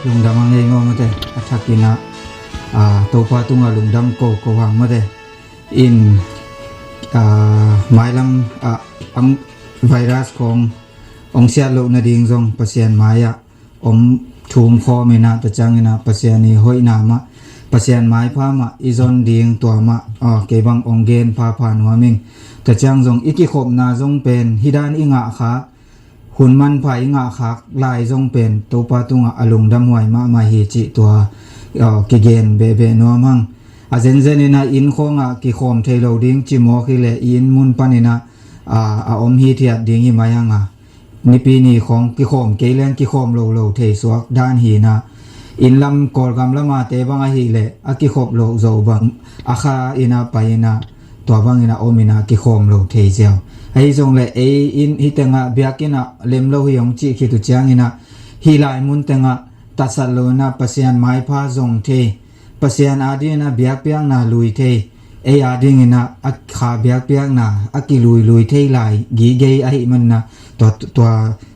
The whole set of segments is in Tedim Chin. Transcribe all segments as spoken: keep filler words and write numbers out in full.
Lungdam a ngei maw mate, a thakin ah, ah, Topa tungah lungdam ko ko hang mate. In, ah, mailam, ah, ang virus khawng hong siat loh nading zong Pasian mai-ah om thum khawm in ah, tua ciangin ah Pasian i hoihna mah, Pasian maipha mah i zon ding tua mah, ah, kei bang hong gen phapha nuam ing. Tua ciang zong i kikhopna zong pen hih dan i ngah khak, hun manpha i ngah khak lai zong pen Topa tungah a lungdam huai mahmah hi cih tua, ah, kigen behbeh nuam hang. A zenzen in ah inn khawngah kikhawm thei lo ding cimawk hi leh i inn mun panin ah, ah, a om hithiat ding hi mai hang a. Nipi ni khawng kikhawm kei leng kikhawm lo lo thei suak dan hi in ah, inn lam Kawlgam lamate bang ahih leh a kikhop loh zo bang a kha in ah pai in ah, tua bangin ah om in ah kikhawm lo thei ziau. Ahi zong leh ei in hih tengah biakinn ah lem lo hi hong cih khit uh ciangin ah, hih lai mun tengah tatsat lo in ah Pasian maipha zong thei, Pasian adingin ah biakpiakna lui thei, ei adingin ah a kha biakpiakna a kiluilui thei lai gigei ahih manin ah, tua, tua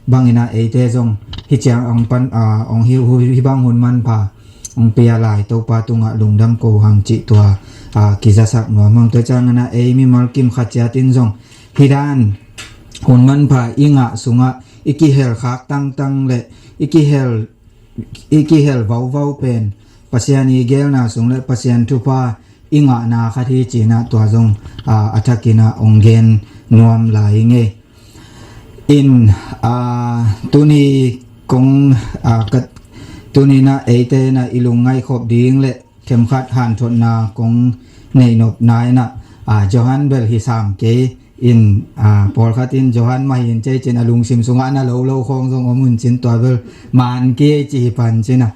bangin ah eite zong hih ciang hong pan, ah, hong hi, hi, hih bang hun manpha hong pia lai Topa tungah lungdam ko hang cih tua, ah, kizasak nuam hang. Tua ciangin ah ei mimal kim khat ciat in zong hih dan hun manpha i ngah sungah i kihel khak tangtang leh i kihel, i kihel vauvau pen Pasian i gelna sung leh Pasian thupha i ngahna khat hi ci-in ah tua zong, ah, a thakin ah hong gen nuam lai ing ei. In, ah, tuni kong, ah, ka, tuni in ah eite in ah i lungngaih khop ding leh themkhat hanthotna kong neih nopna in ah, ah, Johan bel hi sam kei in, ah, pawlkhat in Johan mah hi in cei cin a lungsim sungah na lo lo khawng zong om un cin tua bel man kei ci hi pan cin ah.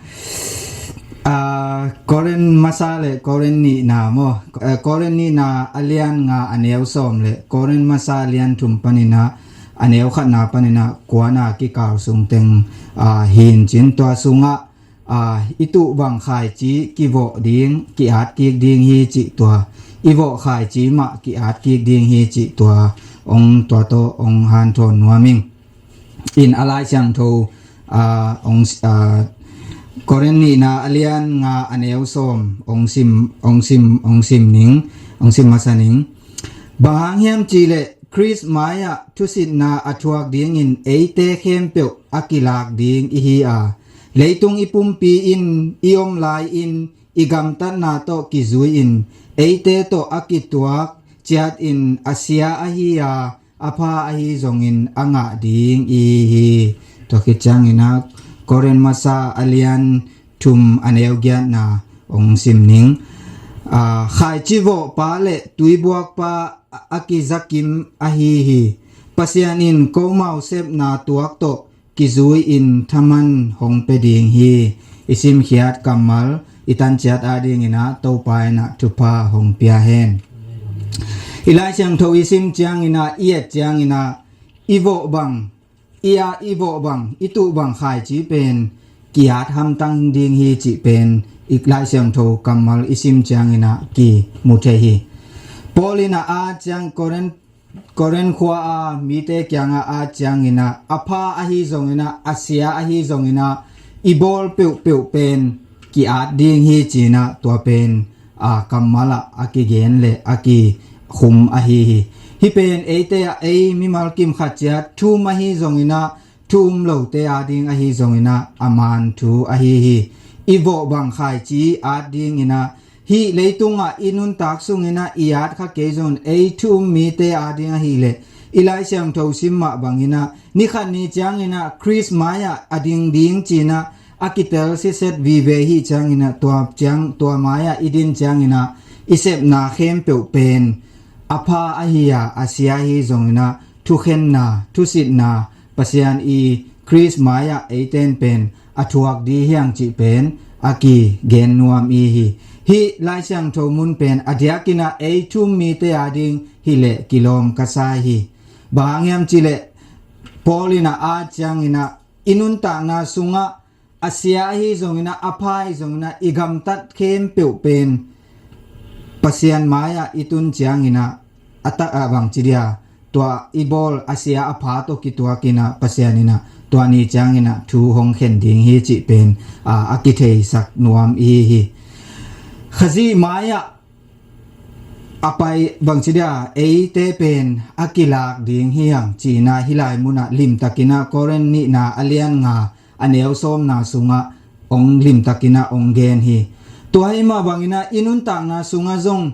Ah, Korin masa leh Korin nihna maw? Eh, Korin nihna a lian nga a neu sawm leh Korin masa a lian thum panin ah a neu khatna panin ah kuana kikal sung teng, ah, hi in cin tua sungah, ah, i tuh bang khaici kivawh ding, ki-at kik ding hi cih tua, i vawh khaici mah ki-at kik ding hi cih tua, hong tua tawh hong hanthawn nuam ing. In a Lai Siangtho, ah, hong, ah, Korin nihna a lian nga a neu sawm hong sim, hong sim, hong sim ning, hong sim masa ning. Bang hang hiam cih leh Khrist mai-ah thusitna a thuak dingin eite khempeuh a kilak ding i hi a, leitung i pumpi in i om lai-in i gamtatna tawh kizui-in eite tawh a kituak ciatin a sia ahi a, a pha ahi zongin a ngah ding i hi hi. Tua khit ciangin ah Korin masa a lian thum a neu giatna hong sim ning. Ah, khaici vawhpa leh tuibuakpa a kizakim ahi hi. Pasian in komau sepna tuak tawh kizui-in thaman hong pia ding hi. I simkhiat kammal i tanciat adingin ah Topa in ah thupha hong pia hen. I Lai Siangtho i sim ciangin ah, i et ciangin ah, i vawh bang, i a, i vawh bang, i tuh bang khaici pen ki-at hamtang ding hi cih pen i Lai Siangtho kammal i sim ciangin ah kimu thei hi. Paul in ah a ciang Korin, Korin khua a mite kiangah a ciangin ah a pha ahi zongin ah, a sia ahi zongin ah, i bawl peuhpeuh pen ki-at ding hi ci-in ah tua pen, ah, kammal ah a kigen leh a kikhum ahi hi. Hih pen eite ah ei mimal kim khat ciat thu um ahi zongin ah, thu um lote ading ahi zongin ah a man thu ahi hi. I vawh bang khaici at dingin ah, hih leitungah i nuntak sungin ah i at kha kei zongin ei thu um mite ading ahih leh i Lai Siangtho sim mah bangin ah ni khat ni ciangin ah Khrist mai-ah a ding ding ci-in ah a kitel siset vive hi ciangin ah tua ciang, tua mai-ah i din ciangin ah i sepna khempeuh pen a pha ahi a, a sia ahi zongin ah thukhenna, thusitna, Pasian i Khrist mai-ah eiten pen a thuak ding hi hang cih pen a kigen nuam i hi. Hih Lai Siangtho mun pen a diakin ah ei thu um mite ading hi leh kilawm ka sa hi. Bang hang hiam cih leh Paul in ah a ciangin ah i nuntakna sungah a sia ahi zongin ah, a pha ahi zongin ah, i gamtat khempeuh pen Pasian mai-ah i tun ciangin ah, a tak ah bangci dia, tua i bawl a sia a pha tawh kituakin ah Pasian in ah tua ni ciangin ah thu hong khen ding hi cih pen a, a kitheisak nuam i hi hi. Khazih mai-ah a pai bangci dia eite pen a kilak ding hi hang cihna hih lai munah limtakin ah Korin nihna a lian nga a neu sawmna sungah ong limtakin ah ong gen hi. Tua hi mah bangin ah i nuntakna sungah zong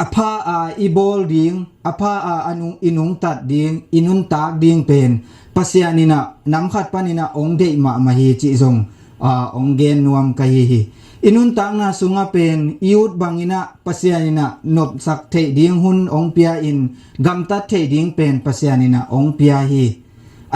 a pha a i bawl ding, a pha a, a nung, i nungtat ding, i nuntak ding pen Pasian in ah nam khat panin ah ong deih mahmah hi cih zong a, ong gen nuam ka hi hi. I nuntakna sungah pen i ut bangin ah Pasian in ah nopsak theih ding hun ong pia in gamtat theih ding pen Pasian in ah ong pia hi.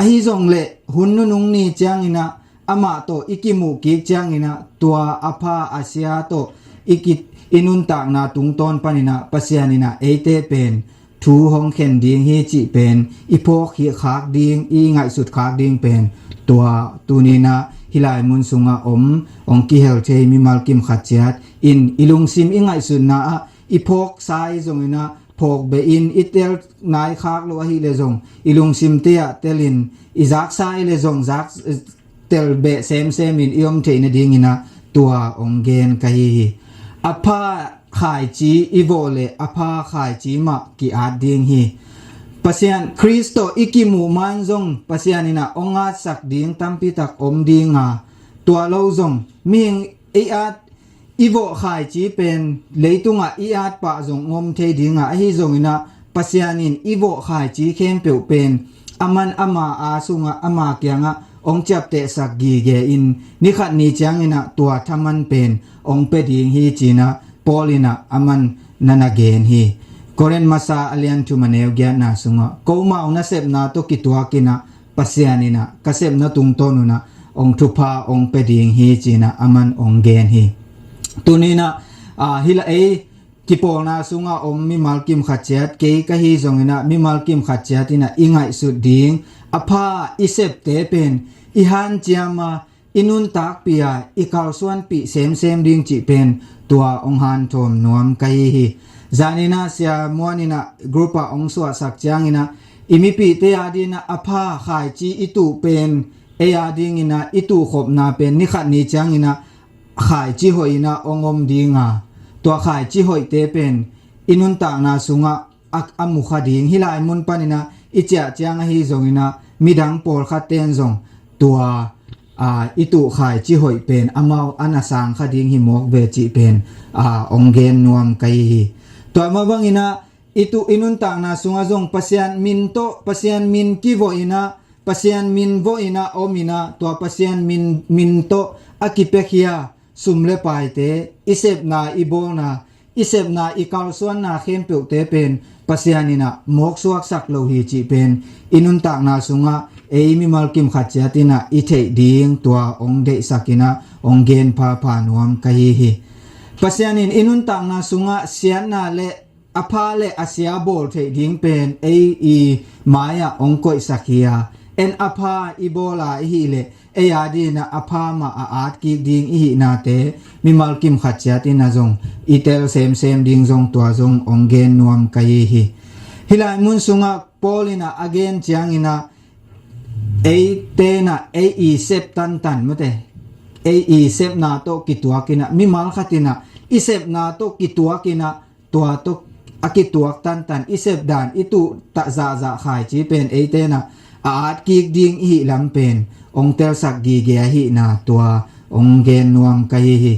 Ahi zong leh hun nunung ni ciangin ah amah tawh i kimuh kik ciangin ah tua a pha a sia tawh i ki, i nuntakna tungtawn panin ah Pasian in ah eite pen thu hong khen ding hi cih pen i phawk hi khak ding, i ngaihsut khak ding pen tua tuni-in ah hih lai mun sungah om ong kihel thei mimal kim khat ciat in i lungsim i ngaihsutna ah i phawk sai zongin ah phawk behin i tel nai khak lo ahih leh zong i lungsim te ah telin i zak sai leh zong zak tel beh semsem in i om theih nadingin ah tua ong gen ka hi hi. A pha khaici i vawh leh a pha khaici mah ki-at ding hi. Pasian Khrist tawh i kimuh man zong Pasian in ah ong atsak ding tampi tak om ding a, tua lo zong mihing i at i vawh khaici pen leitungah i at pah zong ong om thei ding a, ahi zongin ah Pasian in i vawh khaici khempeuh pen aman ama a sungah ama kiangah ong ciaptehsak gige in ni khat ni ciangin ah tua thaman pen ong pia ding hi ci-in ah Paul in ah aman na na gen hi. Korin masa a lian thum a neu giatna sungah komau nasepna tawh kituakin ah Pasian in ah ka sepna tungtawn un ah ong thupha ong pia ding hi ci-in ah aman ong gen hi. Tuni-in ah, a, hih lai ei kipawlna sungah om mimal kim khat ciat, kei ka hi zongin ah mimal kim khat ciat in ah i ngaihsut ding a pha i septe pen i hanciam a, i nuntakpih a, i kalsuanpih semsem ding cih pen tua ong hanthawm nuam ka hi hi. Zanin ah Sia Muan in ah group ah ong suahsak ciangin ah i mipihte adingin ah a pha khaici i tuh pen, ei adingin ah i tuh khopna pen ni khat ni ciangin ah khaici hoih in ah ong om ding a, tua khaici hoihte pen i nuntakna sungah a, a mu kha ding. Hih lai mun panin ah i ciah ciang ahi zongin ah midang pawlkhat ten zong tua, a, i tuh khaici hoih pen amau a na sang kha ding hi mawk ve cih pen, a, ong gen nuam ka hi hi. Tua mah bangin ah i tuh i nuntakna sungah zong Pasian min tawh, Pasian min kivawh in ah, Pasian min vawh in ah om in ah tua Pasian min, min tawh a kipiakhia sum le paite, i sepna, i bawlna, i sepna, i kalsuanna khempeuhte pen Pasian in ah mawk suaksak lo hi cih pen i nuntakna sungah ei mimal kim khat ciat in ah i theih ding tua ong deihsak in ah ong gen phapha nuam ka hi hi. Pasian in i nuntakna sungah siatna le a pha le a sia bawl theih ding pen ei i mai-ah ong koihsak hi a, en a pha i bawl a i hih leh ei adingin ah a pha mah a at kik ding i hihnate mimal kim khat ciat in ah zong i tel semsem ding zong tua zong ong gen nuam ka hi hi. Hih lai mun sungah Paul in ah a gen ciangin ah eite in ah ei i sep tantan mate, ei i sepna tawh kituakin ah mimal khat in ah i sepna tawh kituakin ah tua tawh a kituak tantan i sep dan i tuh tah zahzah khaici pen eite in ah a at kik ding i hih lam pen ong telsak gige ahihna tua ong gen nuam ka hi hi.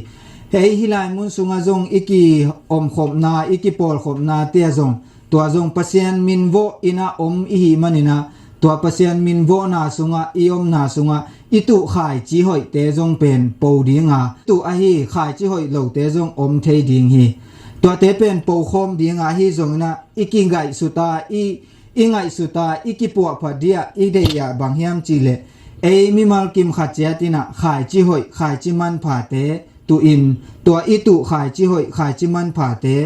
Hei hih lai mun sungah zong i kiomkhopna, i kipawlkhopnate ah zong tua zong Pasian min vawh in ah om i hih manin ah tua Pasian min vawhna sungah i omna sungah i tuh khaici hoihte zong pen po ding a, tuh ahi khaici hoih lote zong om thei ding hi. Tuate pen pokhawm ding a, ahi zongin ah i kingaihsut a, i, i ngaihsut a, i kipuahphat ding a i deih ah bang hiam cih leh ei mimal kim khat ciat in ah khaici hoih, khaici manphate tuh in tua i tuh khaici hoih, khaici manphate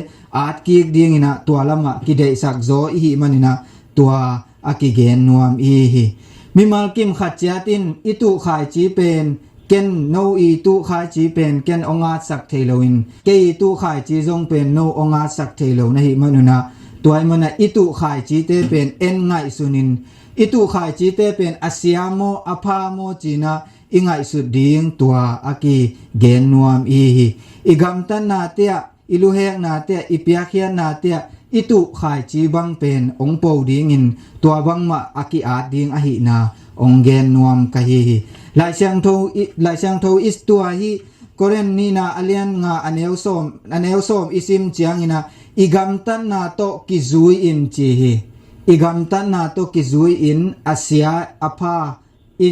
at kik dingin ah tua lamah kideihsak zaw i hih manin ah tua a kigen nuam i hi hi. Mimal kim khat ciat in i tuh khaici pen ken, no i tuh khaici pen ken ong atsak thei lo in kei i tuh khaici zong pen no ong atsak thei lo na hih manun ah tua ahih manin ah i tuh khaicite pen en ngaihsun in i tuh khaicite pen a sia maw, a pha maw cinah i ngaihsut ding tua a kigen nuam i hi. I gamtatnate ah, i luheknate ah, i piakkhiatnate ah i tuh khaici bang pen hong po dingin tua bangmah a ki-at ding ahihna hong gen nuam ka hi hi. Lai Siangtho i, Lai Siangtho i tua hi Korin nihna a lian nga a neu sawm, a neu sawm i sim cianginah i gamtatna tawh kizui in ci hi. I gamtatna tawh kizui in a sia a pha i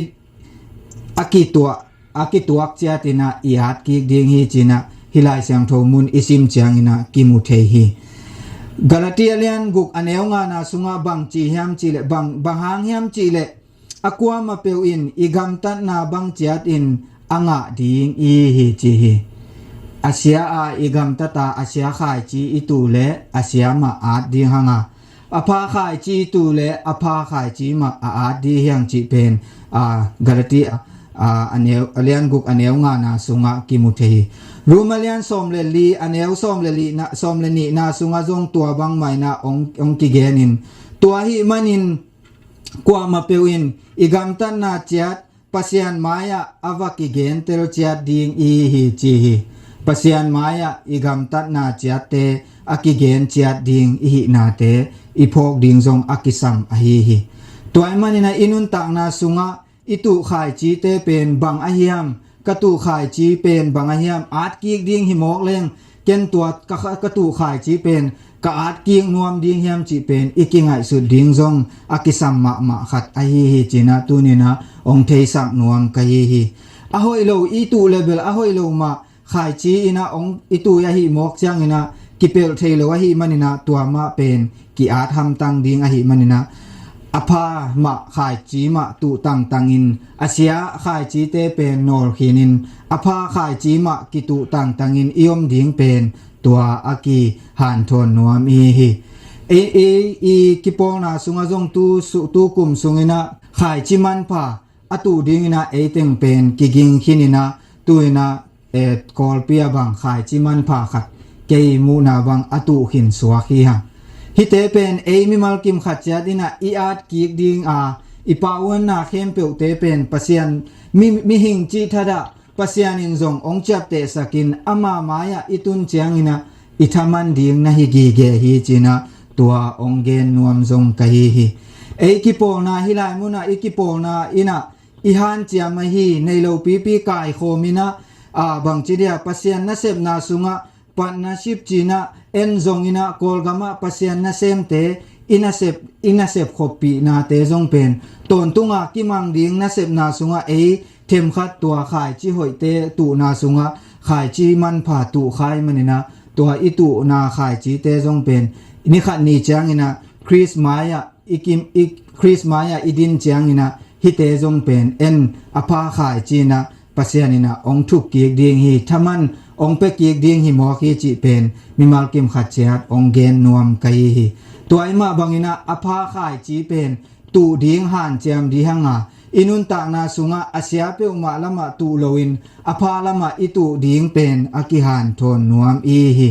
a kituak, a kituak ciatinah i at kik ding hi cinah hih Lai Siangtho mun i sim cianginah kimu thei hi. Galati a lian guk a neu ngana sungah bang ci hiam cihleh, bang, bang hang hiam cihleh, a kuamah peuh in i gamtatna bang ciatin a ngah ding i hi ci hi. A sia a i gamtata a sia khaici i tuh le a sia mah at ding hanga, a pha khaici i tuh le a pha khaici mah a at ding hiang cih pen, a, Galati a, a, a neu, a lian guk a neu ngana sungah kimu thei hi. Rom a lian sawm le li a neu sawm le li na, sawm le nihna sungah zong tua bangmah inah hong, hong kigenin, tua ahih manin kuamah peuh in i gamtatna ciat Pasian mai-ah a va kigentel ciat ding i hi ci hi. Pasian mai-ah i gamtatna ciatte a kigen ciat ding i hihnate i phawk ding zong a kisam ahi hi. Tua ahih maninah i nuntakna sungah i tuh khaicite pen bang ahiam, ka tuh khaici pen bang ahiam, at kik ding hi mawk leng, ken tua ka, ka tuh khaici pen ka at kik nuam ding hiam cih pen i kingaihsut ding zong a kisam mahmah khat ahi hi cinah tuninah hong theisak nuam ka hi hi. A hoih lo i tuh le bel a hoih lo mah khaici inah hong i tuh ahih mawk cianginah kipelh thei lo ahih maninah tua mah pen ki-at hamtang ding ahih maninah a pha mah khaici mah tuh tangtangin a sia khaicite pen nawlkhinin a pha khaici mah kituh tangtangin i om ding pen tua a kihanthawn nuam i hi. I, i, i kipawlna sungah zong tu, su, tu kum sunginah khaici manpha a tuh dinginah eiteng pen kiging khininah tuinah, eh, Kawlpi a bang khaici manpha khat kei muhna bang a tuh khin suak hi hang. Hihte pen ei mimal kim khat ciat inah i at kik ding a, i pahuanna khempeuhte pen Pasian mi, mihing cih thatah Pasian in zong hong ciaptehsakin ama mai-ah i tun cianginah i thaman ding na hi gige hi cinah tua hong gen nuam zong ka hi hi. Ei kipawlna hih lai munah i kipawlna inah i hanciam ahi, nei lopipi kaikhawm inah, a, bangci dia Pasian nasepna sungah partnership cinah en zonginah Kawlgamah Pasian nasemte i nasep, i nasep khoppihnate zong pen tawntunga kimang ding nasepna sungah ei themkhat tua khaici hoihte tuhna sungah khaici manpha tuh khai maninah tua i tuhna khaicite zong pen nikhat ni cianginah Khrist mai-ah i kim, i Khrist mai-ah i din cianginah hihte zong pen en a pha khaici inah Pasian inah hong thuk kik ding hi, thaman hong pia kik ding hi mawk hi cih pen mimal kim khat ciat hong gen nuam ka hi hi. Tua ahih mah banginah a pha khaici pen tuh ding hanciam ding hanga i nuntakna sungah a sia peuhmah lamah tuh loin a pha lamah i tuh ding pen a kihanthawn nuam i hi.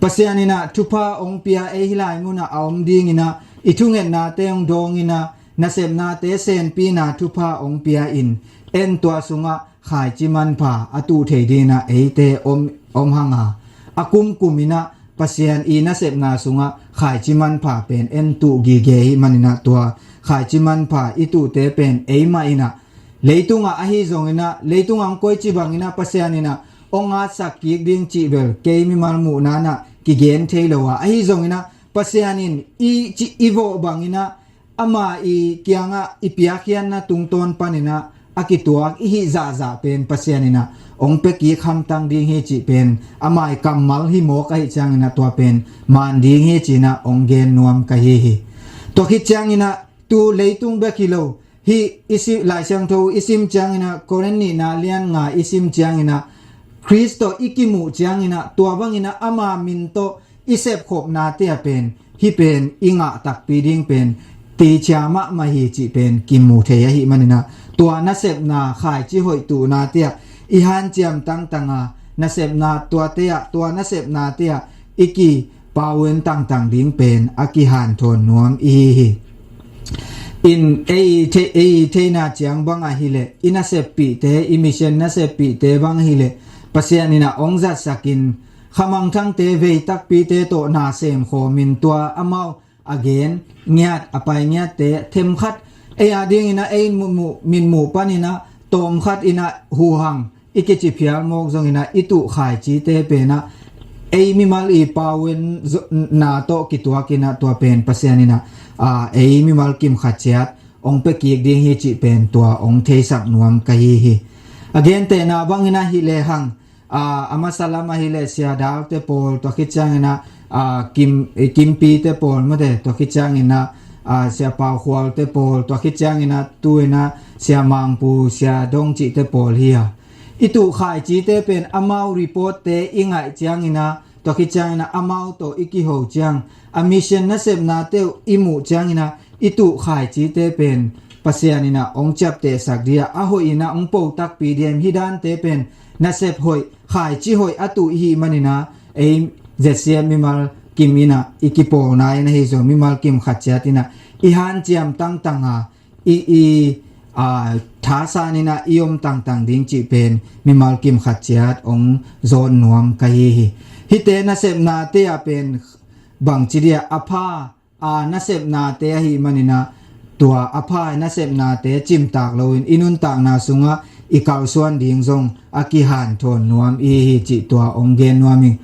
Pasian inah thupha hong pia ei hih lai munah a om dinginah i thungetnate hong dawnginah nasepnate senpihna thupha hong pia in en tua sungah khaici manpha a tuh thei dinginah eite om, om hanga a kumkum inah Pasian i nasepna sungah khaici manpha pen en tuh gige hi maninah tua khaici manpha i tuhte pen eimah inah leitungah ahi zonginah leitungah hong koici banginah Pasian inah hong atsak kik ding cih bel kei mimal muhna inah kigen thei lo a, ahi zonginah Pasian in i, ci, i vawh banginah ama i kiangah i piakkhiatna tungtawn paninah a kituak i hih zahzah pen Pasian inah hong pia kik hamtang ding hi cih pen ama i kammal hi mawk ahih cianginah tua pen maan ding hi cinah hong gen nuam ka hi hi. Tua khit cianginah tu leitung bek hi lo, hih i si, Lai Siangtho i sim cianginah Korin nihna lian nga i sim cianginah Khrist tawh i kimuh cianginah tua banginah ama min tawh i sepkhopnate ah pen hih pen i ngah takpi ding pen ticia mahmah hi cih pen kimu thei ahih maninah tua nasepna khaici hoih tuhnate ah i hanciam tangtanga nasepna tuate ah tua nasepnate ah i kipau en tangtang ding pen a kihanthawn nuam i hi hi. in ei thei, ei theina ciang bang ahileh i naseppihte, i mission naseppihte bang ahileh Pasian in a ong zatsakin khamangthangte veitakpite tawh na semkhawmin tua amau a gen ngiat, a pai ngiatte themkhat ei a dingin a ei muh, muh, min muh panin a tawmkhat in a huhang i kici phial mawk zongin a i tuh khaicite pen a ei mimal i pauen na tawh kituakin a tua pen Pasian in a, a, ei mimal kim khat ciat ong pia kik ding hi cih pen tua ong theisak nuam ka hi hi. A gentehna bangin a hi lehang, a, a masa lam ahileh Sia Dalte pawl, tua khit ciangin a, a, Kim, Kimpite pawl mate, tua khit ciangin a, a, Sia Pau Khualte pawl, tua khit ciangin a tu in a Sia Mangpu, Sia Dong cihte pawl hi a. I tuh khaicite pen amau reportte i ngaih ciangin a, tua khit ciangin a amau tawh i kiho ciang, a mission nasepnate uh i muh ciangin a i tuh khaicite pen Pasian in a ong ciaptehsak ding a, a hoih in a ong po takpi ding a, hih dante pen nasep hoih, khaici hoih a tuh i hih manin a ei ZCF mimal kim in a i kipawlna in a hi zong mimal kim khat ciat in a i hanciam tangtang a i, i, a, thasan in a i om tangtang ding cih pen mimal kim khat ciat ong zawn nuam ka hi hi. Hihte nasepnate ah pen bangci ding a, a pha, a, nasepnate ahih manin a tua a pha nasepnate cimtak loin i nuntakna sungah i kalsuan ding zong a kihanthawn nuam i hi cih tua ong gen nuam ing.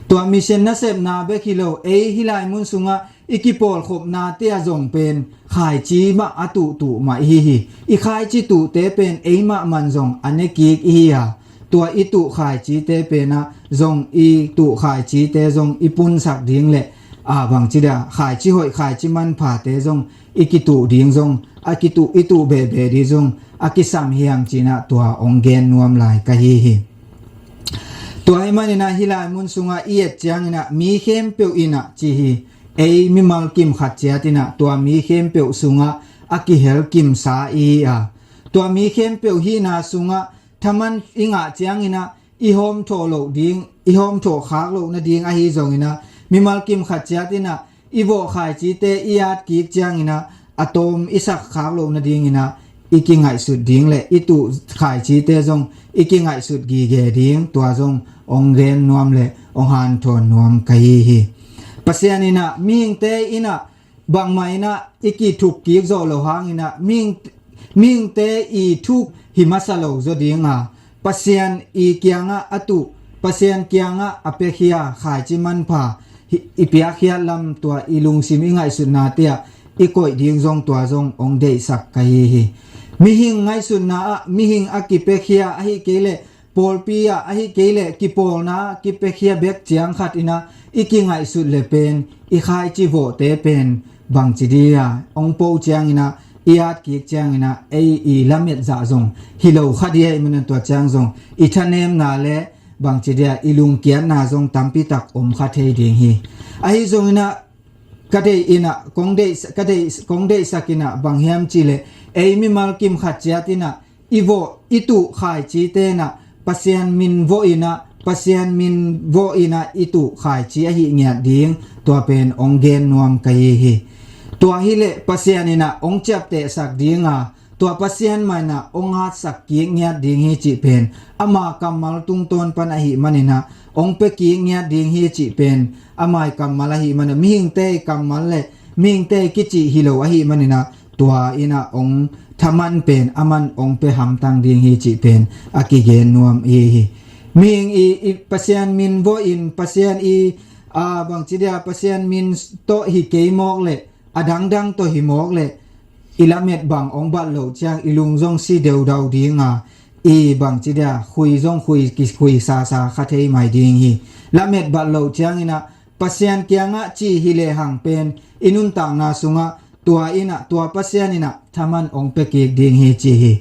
Tua mission nasepna bek hi lo, ei hih lai mun sungah i kipawlkhopnate ah zong pen khaici mah a tuhtuh mah i hi hi. I khaici tuhte pen eimah man zong a ne kik i hi a, tua i tuh khaicite pen ah zong i tuh khaicite zong i punsak ding le, a, bangci ding a, khaici hoih khaici manphate zong i kituh ding zong, a kituh, i tuh behbeh ding zong a kisam hiam ci in ah tua ong gen nuam lai ka hi hi. Tua ahih manin ah hih lai mun sungah i et ciangin ah mi khempeuh in ah ci hi. Ei mimal kim khat ciat in ah tua mi khempeuh sungah a kihel kimsa i hi a, tua mi khempeuh hihna sungah thaman i ngah ciangin ah i hawmthawh loh ding, i hawmthawh khak loh nading ahi zongin ah mimal kim khat ciat in ah i vawh khaicite i at kik ciangin ah a tawm i sak khak loh nadingin ah i kingaihsut ding le i tuh khaicite zong i kingaihsut gige ding, tua zong ong gen nuam le ong hanthawn nuam ka hi hi. Pasian in ah mihingte in ah bangmah in ah i kithuk kik zawh loh hangin ah mihing, mihingte i thuk hi masa lo zaw ding a, Pasian i kiangah a tuh, Pasian kiangah a piakhia khaici manpha hi, i piakhia lam tua i lungsim i ngaihsutnate ah i koih ding zong tua zong ong deihsak ka hi hi. Mihing ngaihsutna ah mihing a kipiakhia ahi kei le pawlpi ah ahi kei le kipawlna ah kipiakhia bek ciang khat in ah i kingaihsut le pen i khaici vawhte pen bangci ding a, ong po ciangin ah i at kik ciangin ah ei i lamet zah zong hi lo kha ding ahih manin tua ciang zong i thanemna le bangci ding a i lungkiatna zong tampi tak om kha thei ding hi. Ahi zongin ah ka deih in ah kong deih, ka deih, kong deihsak in ah bang hiam cih le ei mimal kim khat ciat in ah i vawh, i tuh khaicite in ah Pasian min vawh in ah, Pasian min vawh in ah i tuh khaici ahih ngiat ding tua pen ong gen nuam ka hi hi. Tua hi le Pasian in ah ong ciaptehsak ding a, tua Pasian mah in ah ong hatsak kik ngiat ding hi cih pen ama kammal tungtawn pan ahih manin ah ong pia kik ngiat ding hi cih pen ama i kammal ahih manin ah mihingte i kammal le mihingte i kicih hi lo ahih manin ah tua in ah ong thaman pen aman ong pia hamtang ding hi cih pen a kigen nuam i hi. Mihing i, i Pasian min vawh in Pasian i, a, bangci ding a Pasian min tawh hi kei mawk le a dangdang tawh hi mawk le i lamet bang ong bat loh ciang i lung zong si deudau ding a, i bangci ding a khui zong khui, kikhui sasa kha thei mai ding hi. Lamet bat loh ciangin ah Pasian kiangah ci hi lehang pen i nuntakna sungah tua in ah, tua Pasian in ah thaman ong pia kik ding hi ci hi.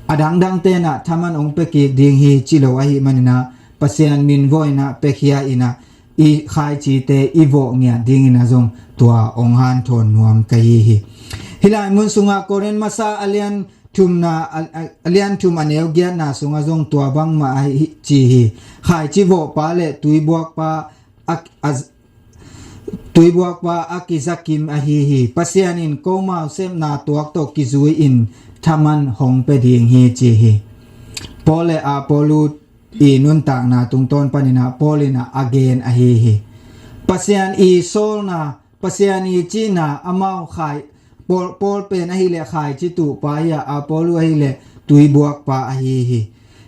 A dangdangte in ah thaman ong pia kik ding hi ci lo ahih manin ah Pasian min vawh in ah piakhia in ah i khaicite i vawh ngiat dingin ah zong tua ong hanthawn nuam ka hi hi. Hih lai mun sungah Korin masa a lian thumna, a, a, a lian thum a neu giatna sungah zong tua bangmah a hi, ci hi. Khaici vawhpa le tuibuakpa a, a, tuibuakpa a kizakim ahi hi. Pasian in komau sepna tuak tawh kizui-in thaman hong pia ding hi ci hi. Paul le Apollo i nuntakna tungtawn paninah Paul inah a gen ahi hi. Pasian i sawlna, Pasian i cihna amau khai, Paul, Paul pen ahileh khaici tuhpa hi a, Apollo ahileh tuibuakpa ahi hi.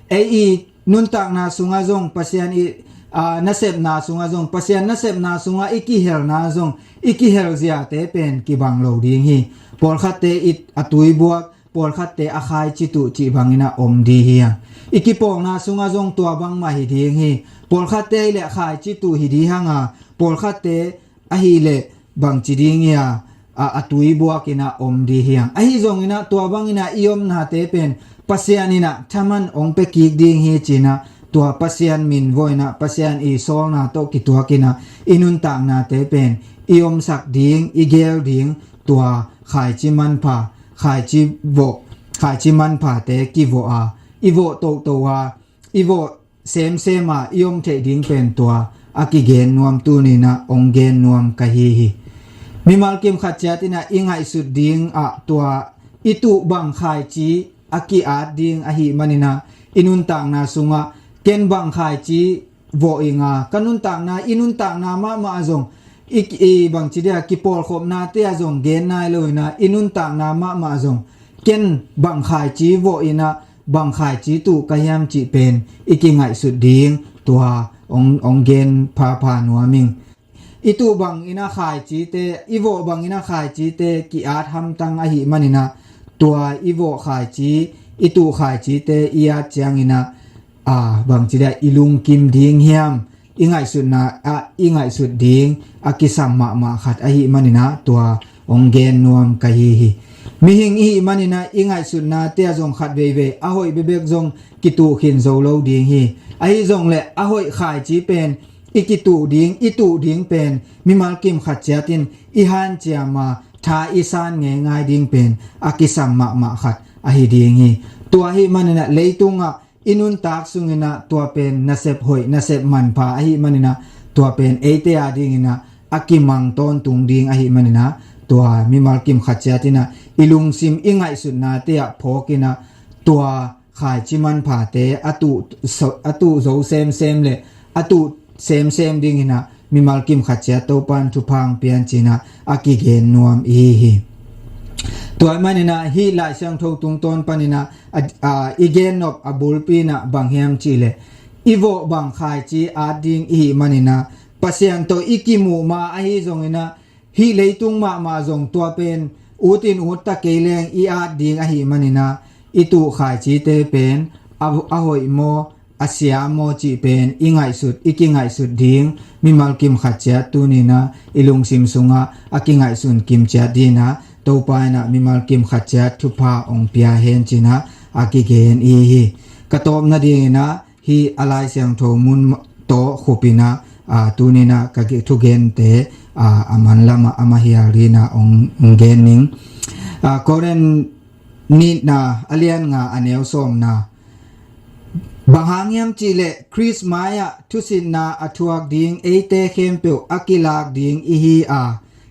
Ei i nuntakna sungah zong Pasian i, a, nasepna sungah zong Pasian nasepna sungah i kihelna zong i kihel ziate pen kibang lo ding hi. Pawlkhatte i a tuibuak, pawlkhatte a khaici tuh cih bangin a om di hi a. I kipawlna sungah zong tua bangmah hi ding hi. Pawlkhatte ahileh khaici tuh hi di hang a, pawlkhatte ahileh bangci ding hi a, a, a tuibuakin a om di hi hang. Ahi zongin a tua bangin a i omnate pen Pasian inah thaman hong pia kik ding hi cinah tua Pasian min vawinah Pasian i sawlna tawh kituakin a i nuntaknate pen i omsak ding, i gel ding, tua khaici manpha, khaici vawh, khaici manphate kivawh a, i vawh toto a, i vawh semsem a i om theih ding pen tua a kigen nuam tuninah hong gen nuam ka hi hi. Mimal kim khat ciat inah i ngaihsut ding ah tua i tuh bang khaici a ki-at ding ahih maninah i nuntakna sungah ken bang khaici vawh inga, ka nuntakna, i nuntakna mahmah zong i, i bangci dia kipawlkhopnate a zong gen nai lo inah i nuntakna mahmah zong ken bang khaici vawh inah bang khaici tuh ka hiam cih pen i kingaihsut ding tua hong, hong gen phapha nuam ing. I tuh bangin a khaicite, i vawh bangin a khaicite ki-at hamtang ahih maninah tua i vawh khaici, i tuh khaicite i at cianginah a, bangci dia i lungkim ding hiam, i ngaihsutna ah i ngaihsut ding a kisam mahmah khat ahih maninah tua hong gen nuam ka hi hi. Mihing ihih maninah i ngaihsutnate a zong khat veivei a hoih bekbek zong kituh khin zo lo ding hi. Ahi zongleh a hoih khaici pen i kituh ding, i tuh ding pen mimal kim khat ciatin i hanciam a tha i san ngeingai ding pen a kisam mahmah khat ahi ding hi. Tua ahih maninah leitungah i nuntak sunginah tua pen nasep hoih, nasep manpha ahih maninah tua pen eite a dinginah a kimang tawntung ding ahih maninah tua mimal kim khat ciatinah i lungsim i ngaihsutnate ah phawkinah tua khaici manphate a tuh, a tuh zo semsem le a tuh semsem dinginah mimal kim khat ciat Topan thupha hong pia in cinah a kigen nuam i hi hi. Tua ahih maninah hih Lai Siangtho tungtawn paninah a, a, i gen nop a bulpi inah bang hiam cihleh i vawh bang khaici at ding ihih maninah Pasian tawh i kimuh ma ahi zonginah hih leitung mahmah zong tua pen utin utta kei leng i at ding ahih maninah i tuh khaicite pen a, a hoih maw, a sia maw cih pen i ngaihsut, i kingaihsut ding mimal kim khat ciat tuninah i lungsim sungah a kingaihsun kim ciat dinah Topa inah mimal kim khat ciat thupha hong pia hen cinah a kigen i hi. Ka tawpna dinginah hih a Lai Siangtho mun tawh khupinah, a, tuninah ka ki-, thugente, a, a manlamah a mahial dinah hong, hong gen ning. A, Korin nihna a lian nga a neu sawmna. Bang hang hiam cihleh Khrist mai-ah thusitna a thuak ding eite khempeuh a kilak ding i hi a,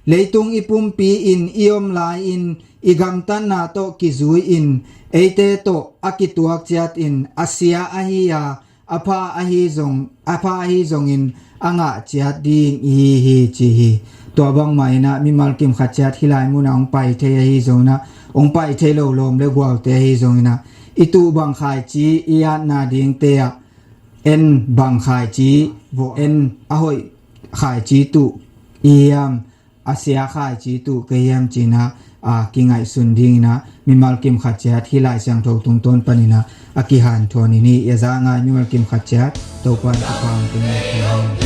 leitung i pumpi in i om lai-in i gamtatna tawh kizui-in eite tawh a kituak ciatin a sia ahi a, a pha ahi zong, a pha ahi zongin a ngah ciat ding i hi hi ci hi. Tua bangmah inah mimal kim khat ciat hih lai munah hong pai thei ahi zonginah hong pai thei lo lawm le gualte ahi zonginah i tuh bang khaici i atna dingte ah en bang khaici vawh en a hoih khaici tuh i hiam, a sia khaici tuh ka hiam cinah a kingaihsun dinginah mimal kim khat ciat hih Lai Siangtho tungtawn paninah a kihanthawn i ni i a za ngai mimal kim khat ciat Topan thupha hong pia in.